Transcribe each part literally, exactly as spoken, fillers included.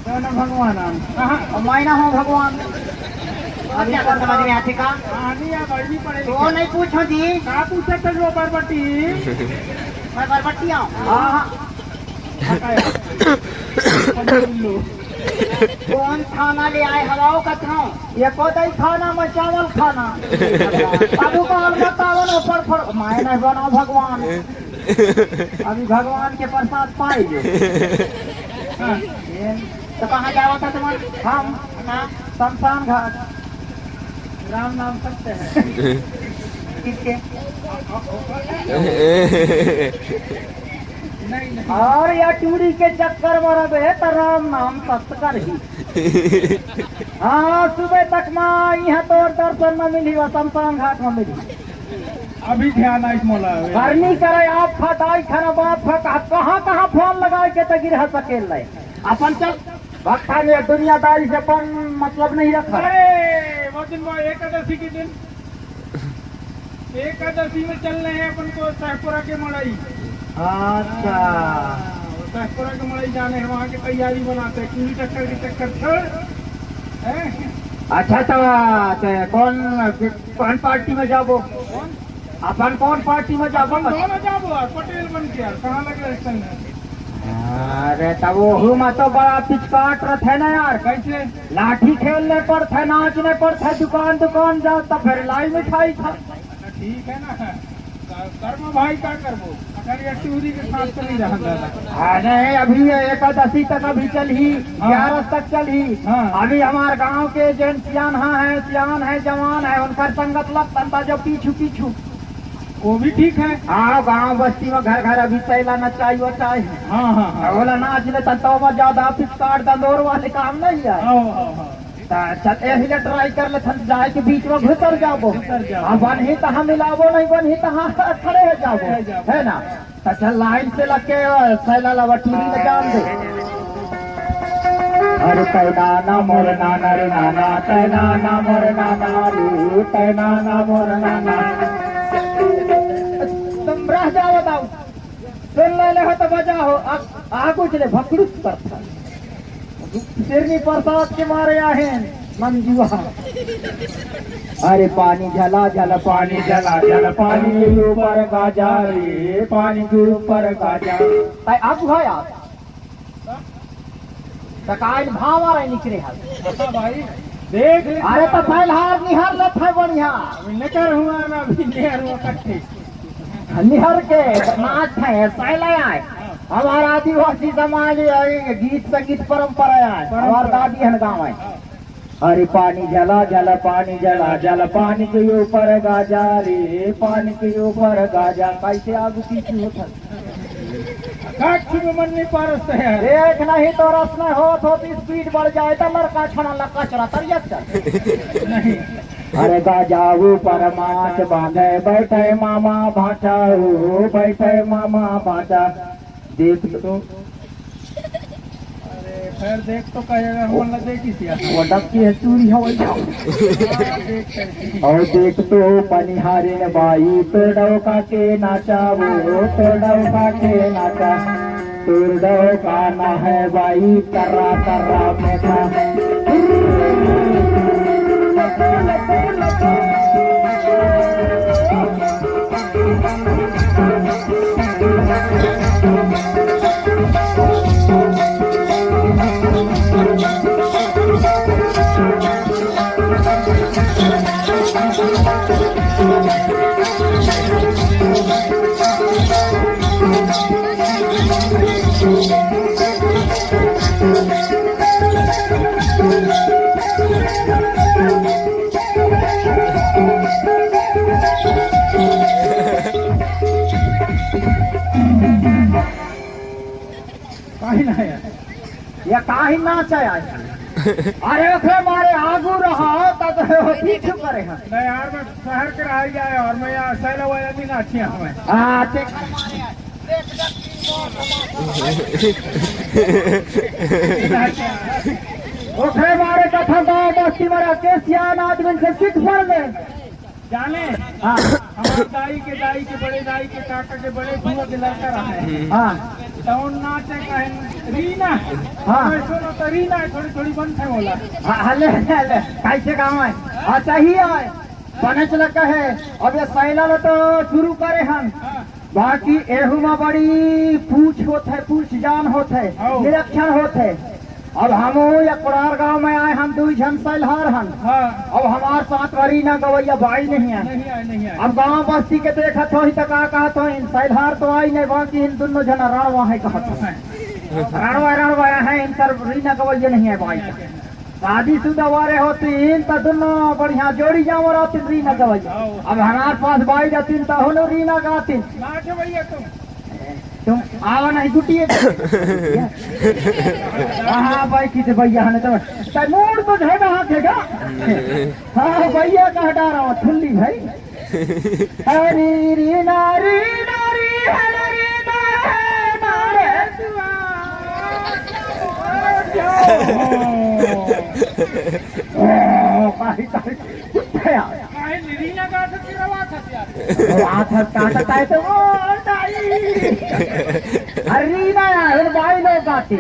ना भगवान हम। कहाँ? मैं ना हूँ भगवान। अब क्या कर समझ में आथे का? हाँ, नहीं यार, भाई, नहीं पढ़े तो लिखे। नहीं पूछो जी। का पूछे थे वो बरबट्टी? मैं बरबट्टी आऊँ। हाँ, हाँ। हटाया। कौन खाना ले आए हवाओं का था? ये कोदई खाना, मैं चावल खाना। तब वो बाल बताओ ना, फड़ फड़। मैं नहीं बनाओ भगवान। अभी भगवान के प्रसाद पाई जो। हाँ, ये तो कहाँ जावा था तुम्हारा? हम हाँ। शमशान घाट। राम नाम सत्य है। किसके? नहीं, नहीं। और या टूरी के चक्कर में रहे तो राम नाम सत्य कर ही। हाँ, सुबह तक माँ यहाँ तोर दर्शन में मिली, वो शमशान घाट में मिली। अभी ध्यान आई मोला। करनी करे आप खा, दाई खाना बाप खा, कहाँ, कहाँ, कहाँ फोन लगा के तो गिरह सकेल ले। अपन चल, भक्ता में दुनियादारी से अपन मतलब नहीं रखा। अरे, वो दिन वो एकादशी के दिन, एकादशी में चल रहे हैं अपन को सहपुरा के मड़ई। अच्छा। हाँ, सहपुरा के मड़ई जाने हैं, वहाँ की तैयारी बनाते हैं, पूरी चक्कर के चक्कर छोड़। हैं? अच्छा, तो, तो कौन, कौन पार्टी में जाबो? कौन? अपन कौन पार्टी में जाबो? अपन दोनों जाबो यार, पटेल बन के यार, कहाँ लगे इस time? अरे, तब वहू में तो बड़ा पिचकाट रहते ना यार। कैसे? लाठी खेलने पड़ते, नाचने पड़ते, दुकान दुकान जाओ, तब फिर लाई मिठाई खा। अच्छा, ठीक है ना, कर-, करबो भाई, का करबो? अगर ये टूरी के साथ तो नहीं रहा दादा। अरे, अभी ये एकादशी तक अभी चल ही, हाँ। ग्यारह तक चल ही। हाँ। अभी हमारे गांव के जन सियान हाँ है, सियान है, जवान है, उनका संगत लगता था जो पीछू पीछू। वो भी ठीक है। हाँ, गांव बस्ती में घर घर अभी सैला नचाई वचाई है। हाँ, हाँ, हाँ। ओला नाच ले तब तो ज्यादा पिचकाट दंदोर वाले काम नहीं है। हाँ, हाँ, हाँ। त चल, यही ले try कर लेथन, जाए के बीच में घुसर जाबो। घुसर जाबो। अब बनही तहाँ मिलाबो, नहीं बनही तहाँ खड़े हो जाबो, खड़े हो जाबो। है ना? त चल, line से लग के, अ, सैला लावा टूरी में जान दे। अरे तै नाना मोर नाना रे नाना, तै नाना मोर नाना रे, तै नाना मोर नाना। तुम रह जाओ, बताओ। सुन ले, ले हो तो बजा हो, आ, आगू चले भकड़ुस पर था। सिरनी प्रसाद के मारे आहे मंजुआ। अरे पानी झला झला, पानी झला झला, पानी के ऊपर गाजा रे, पानी के ऊपर गाजा। ताई आगू है यार। त काहे भावा रे निकरे हल? अच्छा भाई, देख ले। अरे त फैलहार निहार लेत है बढ़िया। अभी निकर हुआ ना, अभी निकर हुआ कट्टे। निहर के नाच है, सैला आए। हमारा आदिवासी समाज है, गीत संगीत परंपरा है। हमार दादी हन गाँव है। अरे पानी झला झला, पानी झला झला, पानी के ऊपर गाजा रे, पानी के ऊपर गाजा। कैसे आगू पीछे होता? कच्छ में मन नहीं पारस है। देख नहीं तो रस नहीं हो, तो speed बढ़ जाए तो लड़का छड़ा लड़का चला तरियत चल। नहीं। अरे गाजा ऊपर माच बांधे बैठे मामा भाचा हो, बैठे मामा भाचा। देख तो। अरे खैर, देख तो कहेगा, हम ना देखी थी यार। वो डबकी है, चूड़ी है, वही जाओ। हाँ, देख कर। और देख तो पनिहारिन बाई, तो डौका के नाचा वो, तो डौका के नाचा। तोर डौका ना है बाई, तर्रा तर्रा मेटा। काहे ना यार? या काहे ना चाहे? अरे ओकरे मारे आगू रहा, तब पीछू करे हैं। नहीं यार, मैं शहर के रह गया है और मैं यहाँ सैला वाला नहीं नाचिया हूँ मैं। हाँ, ते ओकरे मारे कथा गाँव बस्ती में रह के सियान आदमी से सीख पढ़ ले। जाने? हाँ। हमारे दाई के, दाई के, बड़े दाई के, काका के बड़े फुआ के लड़का रहा है। हाँ। तौन नाचे कहें रीना। हाँ। मैं सुनो तो रीना है, थोड़ी थोड़ी बनथे बोला। हाँ, हले, हले, कैसे गाँव है? हाँ, सही है। बने चला कहे, अब ये सैला ला तो शुरू करे हन। हाँ। बाकी एहू मा बड़ी पूछ होत है, पूछ जान होत है, हाँ। निरीक्षण होत है। अब हम या कोड़ार गांव में आए, हम दू झन सैलहार हन। हाँ। अब हमार साथ मा रीना गवैया बाई नहीं है। नहीं आए, नहीं आए। अब गांव बस्ती के देखत होही त का कहत होही, सैलहार तो आई नहीं, बाकी इन दोनों झन रणवा है कहत होही। रणवा, रणवा है, इनकर रीना गवैया नहीं है बाई। शादीशुदा वारे होतीन त दोनों बढ़िया जोड़ी जामर होतीन रीना गवैया। अब हमार पास बाई रहतीन त होनो रीना गातीन। नाच भैया तुम। तुम आवा नहीं गुटिए। हाँ, हाँ, बाई की तो भैया हने तो। तै मूड तो झोटा हाथ है क्या? हाँ, भैया का हटा रहा हूँ, ठुल्ली भाई। हरी री नारी नारी हरी री नारे नारे। ओ, भाई, भाई, चुप है यार। काहे रीना गात हस, रवात हस यार। रवात हस, काटत है तो, ओ, दाई। अरे रीना यार, उन बाई लोग गाती।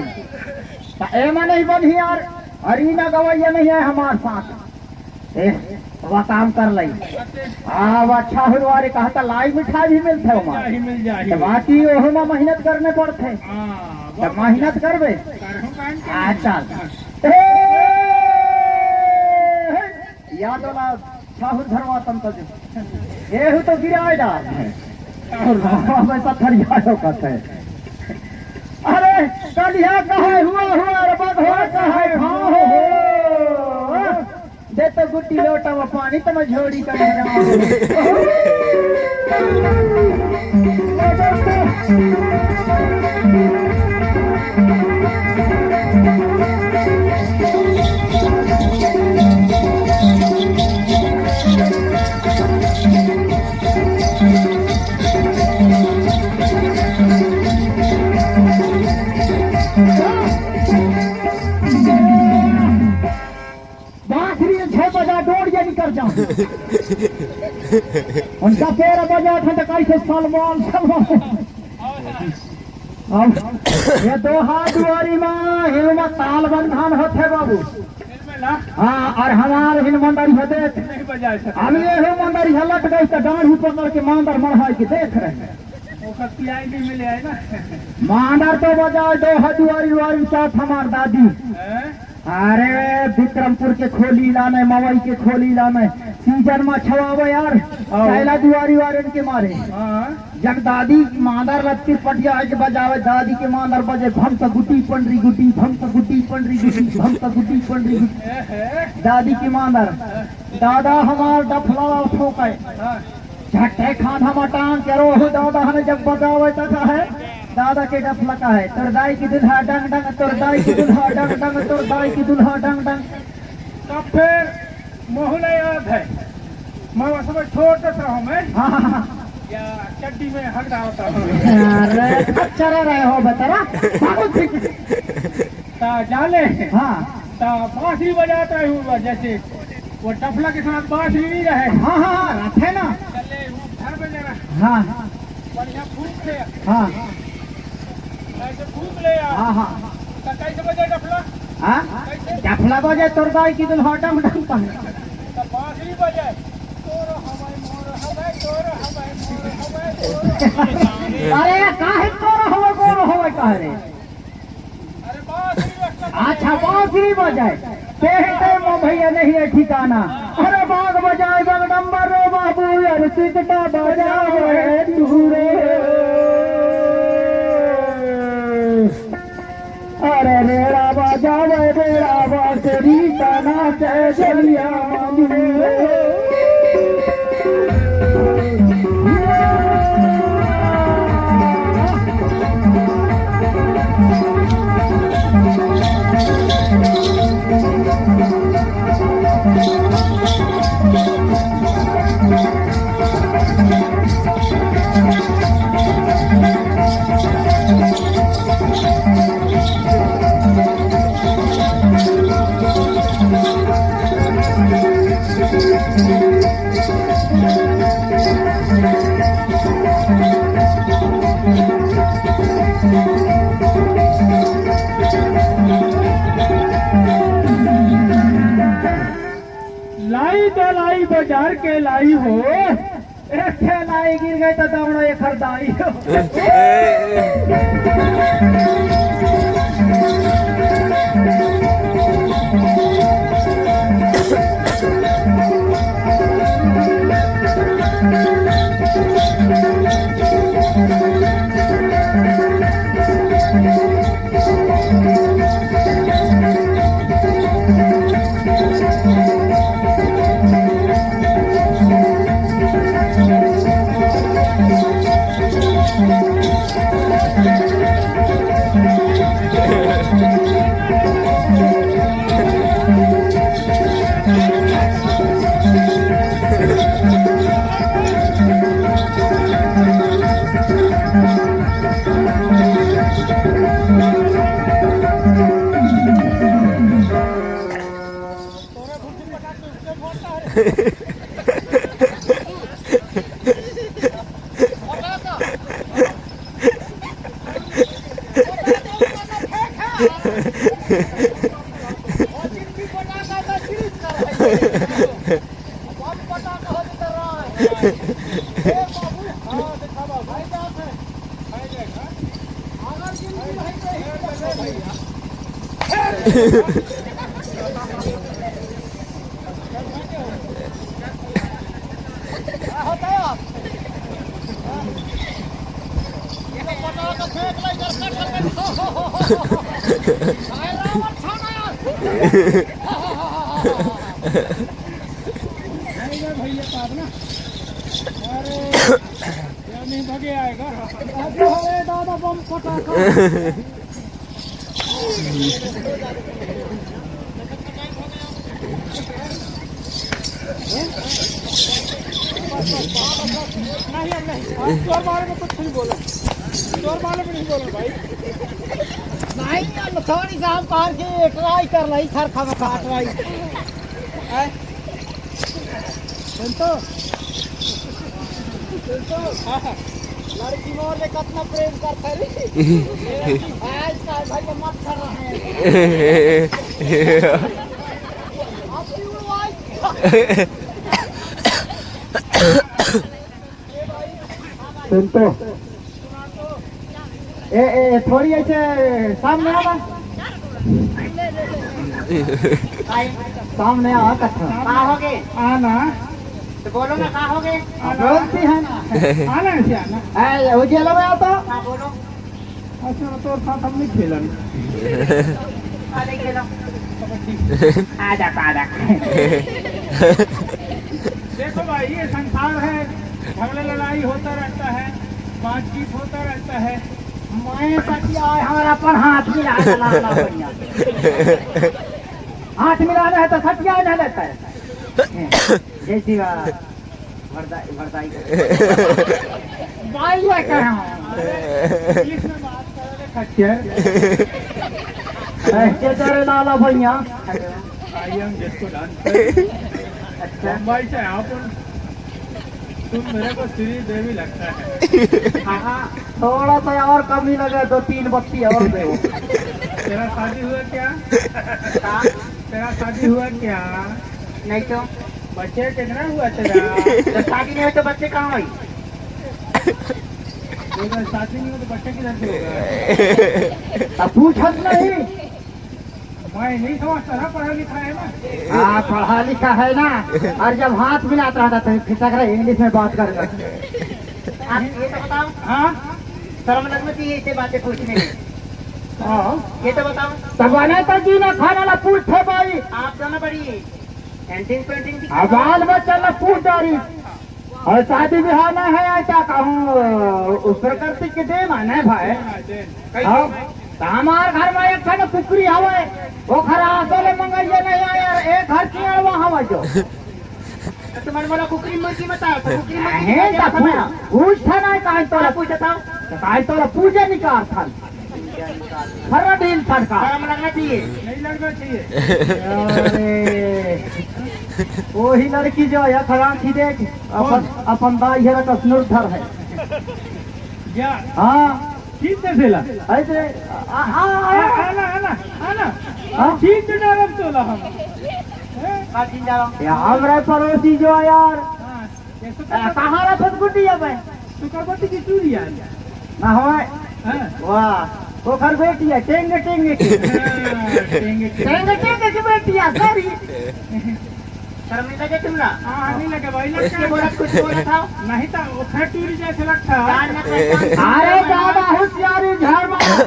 त एमा नहीं बनी यार, अरे रीना गवैया नहीं है हमार साथ। ए, वह काम कर लई। हाँ, वह अच्छा हुआ रे, कहा था लाई मिठाई भी मिलथे ओमा। मिठाई मिल जाही। त बाकी ओहू मा मेहनत करने पड़थे। हाँ, त मेहनत करबे। करहूँ काहे के आ, नहीं? चल। ए, याद वाला साहुर धरवा तम तजु। एहू तो गिराए डाल। और बाबा में पत्थर यादव कहते हैं। अरे, कलिया कहे हुआ हुआ, अरे बघवा कहे खाओ हो। दे तो गुट्टी लोटा में पानी, तो मैं झोड़ी कर जाऊँ। बांसुरी छह बजा डोरिया निकल जाओ। उनका पैर बजा था तो कैसे सलमान, सलमान। अब ये दोहा दुआरी मा, हिल मा ताल बंधान होथे बाबू। हाँ, और हमार हिल मंदरी होते। नहीं बजा सकते। हम ये हिल मंदरी हलक गई तो डाढ़ी पकड़ के मांदर मढ़ाई के देख रहे हैं। ओकर पियाई नहीं मिले है ना। मांदर तो बजाए दोहा दुआरी वारी साथ हमार दादी। हैं? अरे विक्रमपुर के खोली लाने, मवई के खोली लाने, सीजन मा छवावे यार, आओ। कैला दुआरी वारन के मारे। हाँ। जब दादी मांदर लत्ती पटिया के बजावे, दादी के मांदर बजे भम त गुटी पंडरी गुटी, भम त गुटी पंडरी गुटी, भम त गुटी पंडरी गुटी। दादी के मांदर, दादा हमार डफला ठोके। हाँ। झट्टे खांधा म टांग के रोहू दादा हने जब बजावे त कहे, दादा के डफला कहे, तोर दाई की दुल्हा डंग डंग, तोर दाई की दुल्हा डंग डंग, तोर दाई की दुल्हा डंग डंग। तब फिर मोहला याद है, मैं उस समय छोटा सा हूँ मैं। हाँ, हाँ, हाँ। या चड्डी में हग रहा होता हूँ। अरे, अच्छा रह रहे हो बेचारा, बहुत ठीक। ता जाले। हाँ। ता बांसुरी बजाता है वो, जैसे वो डफला के साथ बांसुरी नहीं रहे। हाँ, हाँ, हाँ, रखे ना। चले, वो घर में जरा। हाँ। बढ़िया फूंक ले। हाँ। ऐसे फूंक ले यार। हाँ, हाँ। तो कैसे बजे डफला? हाँ? कैसे? डफला बजे तोर दाई की दुल्हा डम डम पर। तो बांसुरी बजे। तोर हवाई मोर हवाई, तोर हवाई मोर हवाई, तोर हवाई। अरे, काहे तोर हवाई, तोर हवाई काहे रे? अच्छा, बांसुरी बजाए, तेहे टाइम में भैया नहीं है ठिकाना। अरे, बाग बजाए, बाग नंबर रो बाबू, यार, सिकटा बजावे तू रे। अरे, रेड़ा बजावे, रेड़ा बांसुरी तना से जलिया मांगू। बाजार के लाई हो, एक ठे लाई गिर गए तो दौड़ो एक हर दाई हो। भैया, पाप ना। अरे, यार, नहीं भगे आएगा। अरे, दादा, बम पटाखा। नहीं, अब नहीं। अब चोर मारे में कुछ नहीं बोला। चोर मारे में नहीं बोला, भाई। नहीं, अब थोड़ी सा हम बाहर के ट्राई कर रही, सर, खाना खा ट्राई। हैं? सुन तो। सुन तो। हाँ। लड़की मोर ले कितना प्रेम करता है रे। आज का भाई को मत कर रहा है। सुन तो। ए, ए, थोड़ी ऐसे सामने आवा। सामने आवा कथा। का हो गे? आना। तो बोलो ना, का हो गे? आ, बोलती है ना। आना ऐसे आना। ए, उजियाला में आता। हाँ, बोलो। अच्छा, तो साथ हम नहीं खेलन। आ, नहीं खेलो। आ जा, आ जा। देखो भाई, ये संसार है, झगड़ा लड़ाई होता रहता है, बातचीत होता रहता है। मैं सचिया है, हमारा अपन हाथ मिला है, ला, ला, बढ़िया। हाथ मिलाना है तो सचिया ना लेता है। जय शिवा। भरदाई, भरदाई। भाई, ये कहाँ है? इंग्लिश में बात करो रे, खच्चर। अरे, के तेरे लाला भैया। I am disco dancer. अच्छा। बम्बई से आप, तुम मेरे को श्रीदेवी लगता है। हाँ, थोड़ा सा और कमी लगे, दो तीन बत्ती और दे। तेरा शादी हुआ क्या? हाँ? तेरा शादी हुआ क्या? नहीं तो। बच्चे कितना हुआ तेरा? तो शादी नहीं हुई तो बच्चे कहाँ हुई? तो शादी नहीं हुई तो बच्चे किधर से होगा? तब पूछत नहीं। मैं नहीं समझता ना, पढ़ा लिखा है ना। हाँ, पढ़ा लिखा है ना। और जब हाथ मिलाता रहता तो फिर तक इंग्लिश में बात करता। आप ये तो बताओ। हाँ? शर्म लगना चाहिए इसे बातें पूछने में। हाँ। ये तो बताओ। तब आने तो जी ना खाना ला पूछते भाई। आप दोनों बड़ी पेंटिंग पेंटिंग की आ, बाल बच्चा ला पूछ डारी। और शादी ब्याह ना है, ऐसा कहूँ, उस प्रकृति के देन है ना भाई। हाँ, तो हमार घर में एक ठन कुकरी हवे, ओखर आसो ले मंगइया नहीं आय यार, एक घर चियड़वा हवे जो। तो तुम्हारे बोला कुकरी मुर्गी मत आओ, तो कुकरी मुर्गी नहीं, नहीं तो आया, पूछ, पूछ था ना, काहे तो पूछता? तो काहे तो पूजा निकाल था। फर्रा डील फटका। शर्म लगना चाहिए। नहीं लगना चाहिए। अरे, वही लड़की जो है, खड़ा थी देख, अपन, कौन? अपन दाई है, रकस नूर धर है। क्या? हाँ। ठीक से सिला। ऐसे, आ, आ, आ, आ। आना, आना, आना। हाँ? ठीक से डालब तोला हम। हैं? का चिंता रहो? ये हमरे पड़ोसी जो यार। हाँ, ये सुकर-, ए, कहाँ रहा था गुड्डी अब? सुकरबती की चूड़ी यार। ना होय। हाँ। वाह, ओकर बेटी है, टेंगे, टेंगे, टेंगे। हाँ, टेंगे, टेंगे। टेंगे, टेंगे की बेटी है, sorry। शर्म नहीं लगे तुमला? हाँ, नहीं लगे भाई, इसके लगे। बोला कुछ बोला था? नहीं तो वो फिर टूरी जैसे लगता है। जान न पहचान। अरे ज्यादा होशियारी झाड़ मार।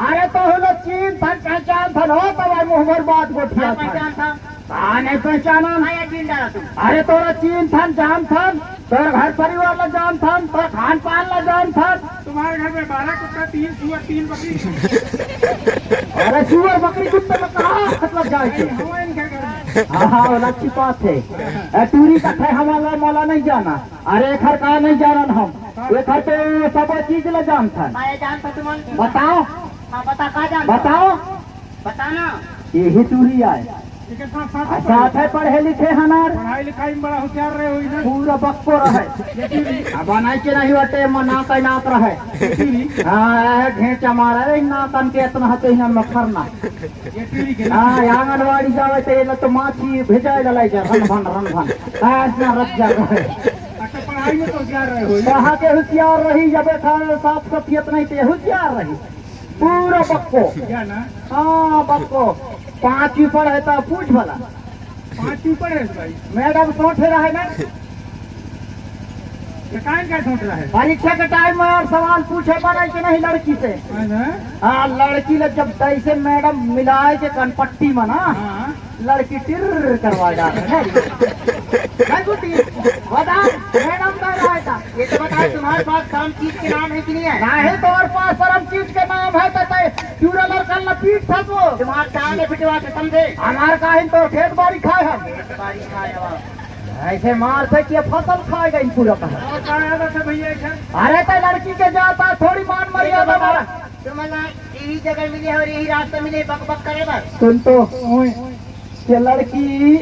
अरे तो हम लोग चीन थन पहचान थन हो तो भाई मुँह भर बात गोठिया हाँ, था। पहचान था। हाँ, नहीं पहचाना। हाँ, यार, जीन डाला तुम। अरे तोरा चीन थन, जान थन, तोर घर परिवार ला जान थन, तोर खान पान ला जान थन। तुम्हारे घर में बारह कुत्ता, तीन सुअर, तीन बकरी। अरे सुअर, बकरी, कुत्ता में कहाँ मतलब जाए के? नहीं, हवा इनके घर में। हाँ, हाँ, वाला अच्छी बात है। ए, टूरी का थे हमारा मोला नहीं जाना। अरे एखर का नहीं जानन हम। एखर तो सब चीज ला जानथन। हाँ, ये जानता तुमन। बताओ। हाँ, बता, का जानता? बताओ। बताना। यही टूरी आए। एकर साथ, साथ आ, साथ है पढ़े लिखे हनार। पढ़ाई लिखाई में बड़ा होशियार रहे होई ना। पूरा बक्को रहे। ये टूरी। अब बनाई के नहीं बटे, मना तैनात रहे। ये टूरी। हाँ, ये घेचा मारा रे, ना तन के इतना हते ही ना मखरना। ये टूरी के। हाँ, ये आंगनबाड़ी जावे तो ये तो माछी भेजाए ला लाई जा, रन भन, रन भन। ऐसा रख जा रहे। अच्छा, पढ़ाई में तो होशियार रहे होई। कहाँ के होशियार रही, जब था साफ सफियत नहीं थे, होशियार रही। पूरा बक्को। क्या ना? हाँ, बक्को। पाँचवीं पढ़े तो पूछ भला। पाँचवीं पढ़े तो भाई। मैडम सोच रहा है ना? ये काहे का सोच रहा है? परीक्षा के टाइम में यार सवाल पूछे पड़े कि नहीं लड़की से? हाँ ना? हाँ, लड़की लोग जब तैसे मैडम मिलाए के कनपट्टी में ना, हाँ। लड़की टिर करवा जा रही है। नहीं गुड्डी, बता, मैडम का राय था। ये तो बताओ, तुम्हारे पास शर्म चीज के नाम है कि नहीं है? नहीं, तोर पास शर्म चीज के नाम है तो तय चूरा लड़का न पीट था तो। तुम्हारा चांद है पिटवा के समझे। हमार काहिन तो खेत बाड़ी खाए हम। खेत बाड़ी खाए हम। ऐसे मार से कि फसल खा गई पूरा का। और कहाँ आदत है भैया इधर? अरे तो लड़की के जाता थोड़ी मान ये तो मर्यादा बताओ, मारा। तुम्हें ना यही जगह मिली है और यही रास्ता मिली है बक बक करे बस। सुन तो, ओए। ये लड़की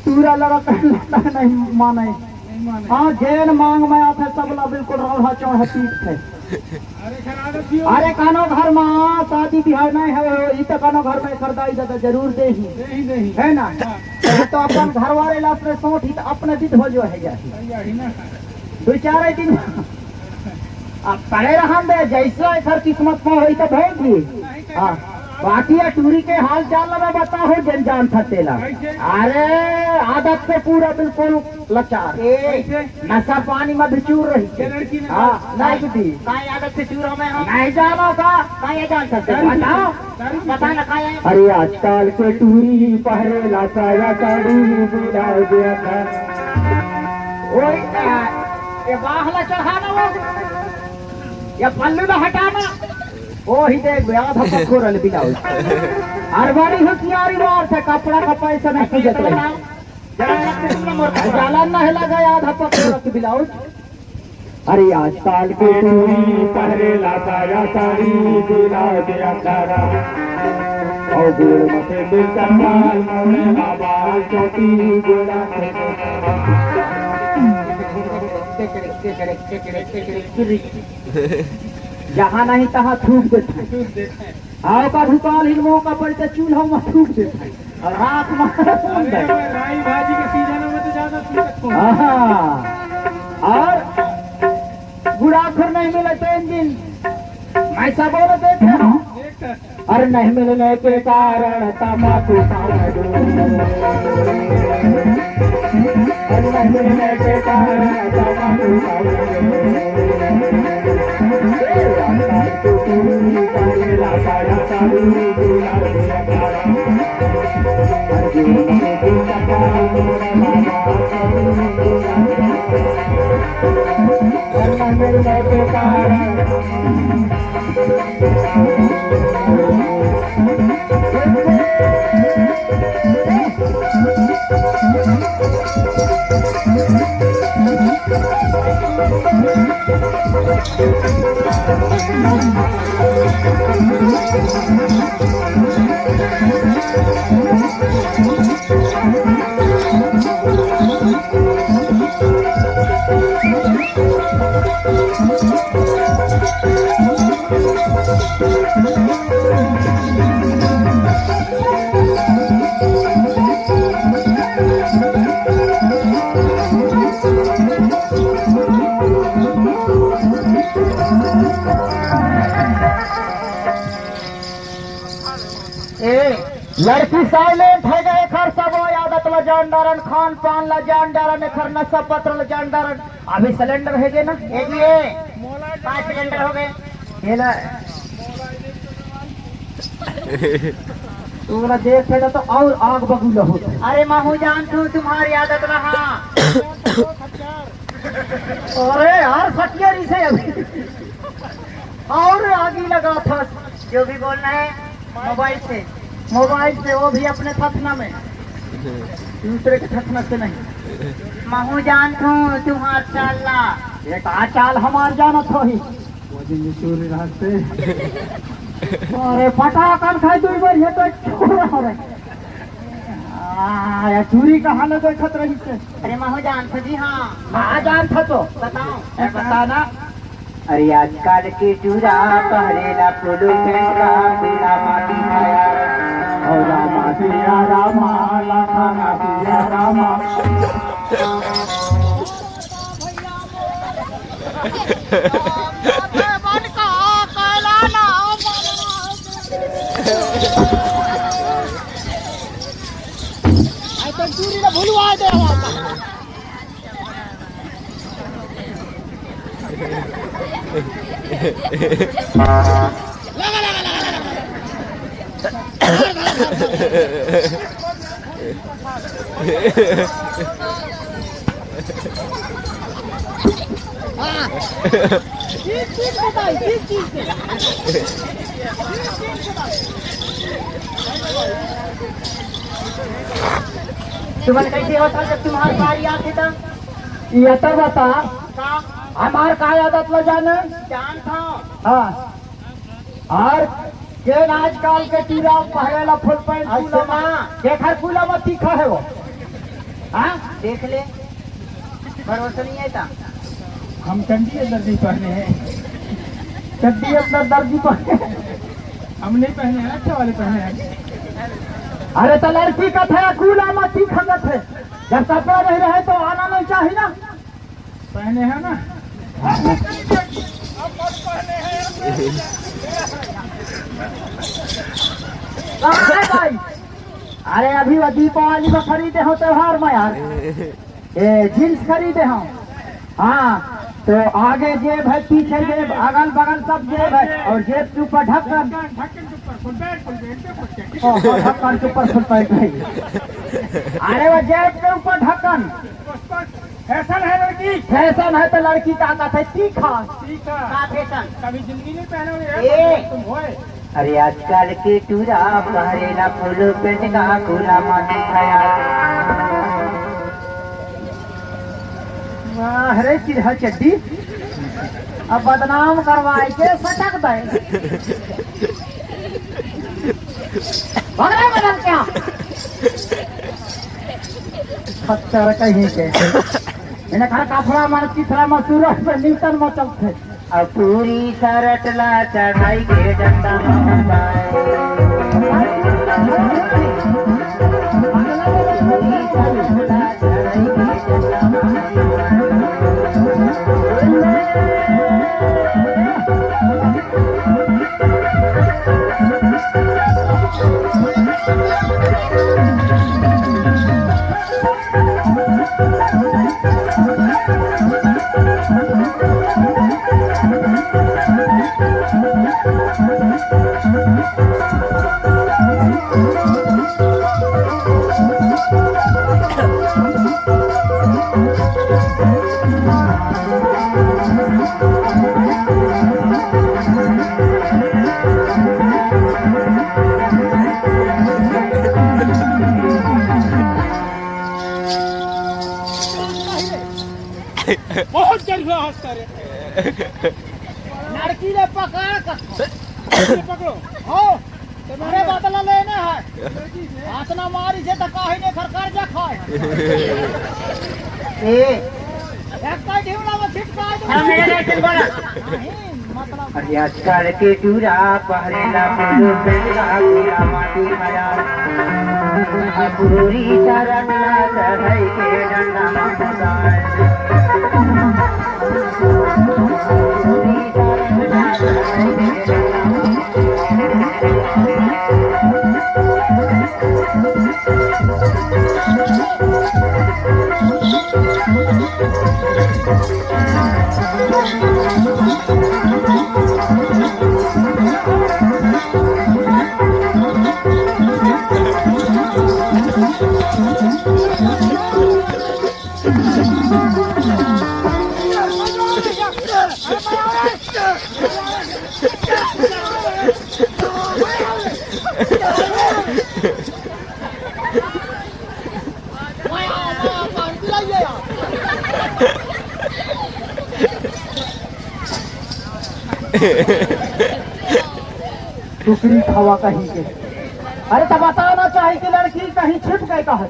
टूरा लड़का नहीं माने। नहीं माने। हाँ, जेन मांग में आथे, सबला बिल्कुल रौड़ा चौड़ा पीट थे। अरे, खराब है, क्यों? अरे, कानो घर में शादी बिहाव नहीं है, ई तो कानो घर में कर दाई दादा जरूर दे ही। दे ही, दे ही। है ना? हाँ। तो अपन घर वाले लाश में सोच ही तो अपने विध हो जो है जाही। सही है, ही ना। दो चार दिन अब पड़े रहन दे, जैसे एकर किस्मत में होई तो भेज दी। हाँ, बाकी ये टूरी के हाल चाल ला मैं बताहूँ, जन जान था तेला। कैसे? अरे, आदत से पूरा बिल्कुल लाचार। ए, कैसे? नशा पानी में भी चूर रही। ये लड़की ने हाँ, नहीं दी। काय आदत से चूर हो मैं हम? नहीं जानो का? काय ये जान सकते? दारू पी-, बताओ। दारू पी-, बता ना काय है? अरे, आजकल के टूरी पहरे ला साया साड़ी बिना दिया था। ओए, आ, ये बाहला चढ़ाना वो। ये पल्लू ला हटाना। ओ ही देख बे, आधा पक्को रहल ब्लाउज। अरे बड़ी होशियारी बात है, कपड़ा का पैसा नहीं पूछत रही। जरा एक किस्म का मोर कपड़ा। जालन नहीं लगा, आधा पक्को रख ब्लाउज। अरे आजकल के टूरी पहरे ला साया साड़ी बिलाउज अंदर। और गोड़ में से चप्पल मोड़े बाबा चौकी गोड़ा से। जहाँ नहीं तहाँ थूक देते हैं। आओ का भूपाल हिल मौका पर तो चूल्हा में थूक देते हैं। और रात में अरे, राई भाजी के सीजन में तो ज्यादा थूकत हो। हाँ। और गुड़ाखुर नहीं मिले तीन दिन। मैं सब बोल देते हैं। देख। और नहीं मिलने के कारण तमाकू खाने दूँ। और नहीं मिलने के कारण तमाकू खाने दूँ। लड़की साइलेंट हे गे, एखर सबो आदत ल जान डारन, खान पान ल जान डारन, एखर नशा पत्र ल जान डारन। अभी सिलेंडर हे गे ना, हे जी हे। पाँच सिलेंडर हो गे। ये ले। तू बोला देख के तो और आग बबूला हो। अरे महूँ जानथों तुम्हारी आदत रहा। अरे यार, फटिया नहीं से अभी। और आगी लगा था। जो भी बोलना है, मोबाइल से। मोबाइल से, वो भी अपने थथना में, दूसरे के थथना से नहीं। महूँ जानथों तुम्हार चाल ला। ये का चाल हमार जानत होही? वो दिन जो चोरी रहते। अरे पटाखा खाए दू बार, ये तो चोर हो रहे। आ, ये चोरी कहाँ ले देखत रही से? अरे महूँ जानथों जी, हाँ। हाँ जानथों तो। बताओ। ए, बता ना। अरे आजकल के टूरा पहरेला पोलो पैंट का, पूरा माटी खाया। और रामा सिया रामा, लखना सिया रामा। तुमन कैसे होता जब तुम्हार बारी आथे त? ये तो बता, का? हमार का आदत ल जाने? जानथों। हाँ। और केन आजकल के टूरा पहरेला फुल पैंट, अच्छा। कूला मा, जेखर कूला मा तीखा हे वो। हाँ? देख ले, भरोसा नहीं हे ता। हम चड्डी अंदर नहीं पहने हैं। चड्डी अंदर दर्जी पहने हैं। हम नहीं पहने हैं, अच्छा वाले पहने हैं। अरे तो लड़की कथे कूला मा तीखा कथे। जब कपड़ा नहीं रहे तो आना नहीं चाहिए ना। पहने हैं ना? कहाँ है भाई? अरे अभी वो दीपावली में खरीदे हों त्योहार में यार, ये जींस खरीदे हों। हाँ, तो आगे जेब है, पीछे जेब, अगल बगल सब जेब है, और जेब के ऊपर ढक्कन। ढक्कन के ऊपर फुल पैंट, फुल पैंट के ऊपर जैकेट। ओ, ढक्कन के ऊपर फुल पैंट है। अरे वो जेब के ऊपर ढक्कन। फैशन है लड़की। फैशन है तो लड़की का कहत हे तीखा। तीखा। का फैशन? कभी जिंदगी नहीं पहनोगे यार, ए। तुम होए। अरे आजकल के टूरा पहरेला पोलो पैंट का, कूला मा तीखा। वाह रे चिरहा चड्डी, अब बदनाम करवाए के सटक दे। भगना बदल क्या? खच्चर कहीं के। इन्हें घर काफड़ा मन चिथड़ा मसूर पे न्यूटन मचल थे। अब पूरी शर्ट ला चढ़ाई के डंडा मारता है। बहुत जरूर हंसता रे। लड़की ले पकड़ कर। पकड़ो। हो। अरे बदला लेना है। हाथ ना मारी से तो काहे ने घर कर्जा खाए। ए। एक का ढिवला में छिटका दो। हाँ, मेरे लिए सिंबल। नहीं, मतलब। अरे आजकल के टूरा पहरेला पोलो पैंट का, कूला मा तीखा। पूरी शर्ट ला चढ़ाई के डंडा मारता है। पूरी शर्ट ला चढ़ाई के डंडा मारता है। कुकरी खवा कहीं के। अरे, तो बताना चाहिए कि लड़की कहीं छिप गई कहा।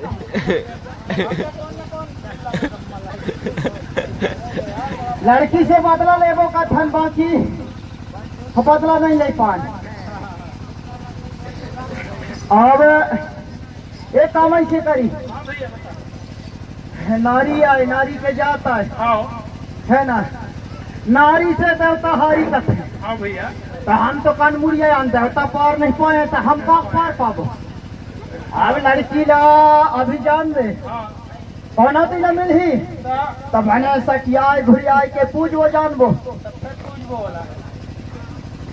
लड़की से बदला लेबो का थन, बाकी बदला नहीं ले पाए। अब एक काम ऐसे करी, नारी आए, नारी के जात आए, हाँ। है ना? नारी से देवता हारी कथे। हाँ भैया। तो हम तो कन मुड़िया आन देवता पार नहीं पाए, तो हम का पार पाबो? अब लड़की ला अभी जान दे, हाँ। कौना दिन मिलही? हाँ। तब मने सटियाए घुरियाए के पूजबो जानबो। तब फिर पूजबो वाला।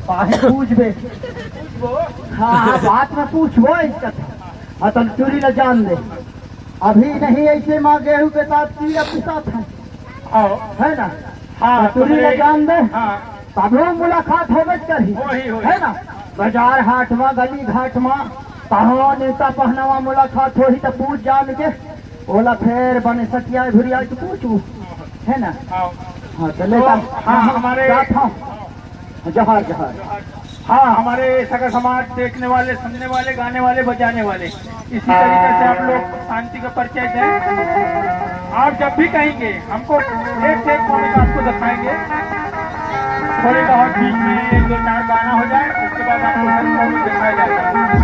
काहे पूजबे? पूजबो। हाँ, हाँ, बात में पूछबो इसका। हाँ, तब टुरी ला जान दे। अभी नहीं ऐसे माँ गेहूं के साथ कीड़ा पिसात है। हाँ। है ना? हाँ, तो टुरी ला जान दे। हाँ। तभो मुलाकात होबे करही। होही, होही। है ना? बाजार हाट मा, गली घाट मा, कहाँ नेवता पहनावा मुलाकात होही, त पूछ जान के ओला फेर बने सटियाए घुरियाए के पूछू। है ना? हाँ। हाँ, तो ले तो, तब हाँ, हम हमारे जात हौं। जोहार, जोहार। हाँ, हमारे सगा समाज, देखने वाले, सुनने वाले, गाने वाले, बजाने वाले, इसी तरीके से आप लोग शांति का परिचय दें। आप जब भी कहेंगे, हमको एक से एक कोने का आपको दिखाएंगे। थोड़ी बहुत बीच में एक दो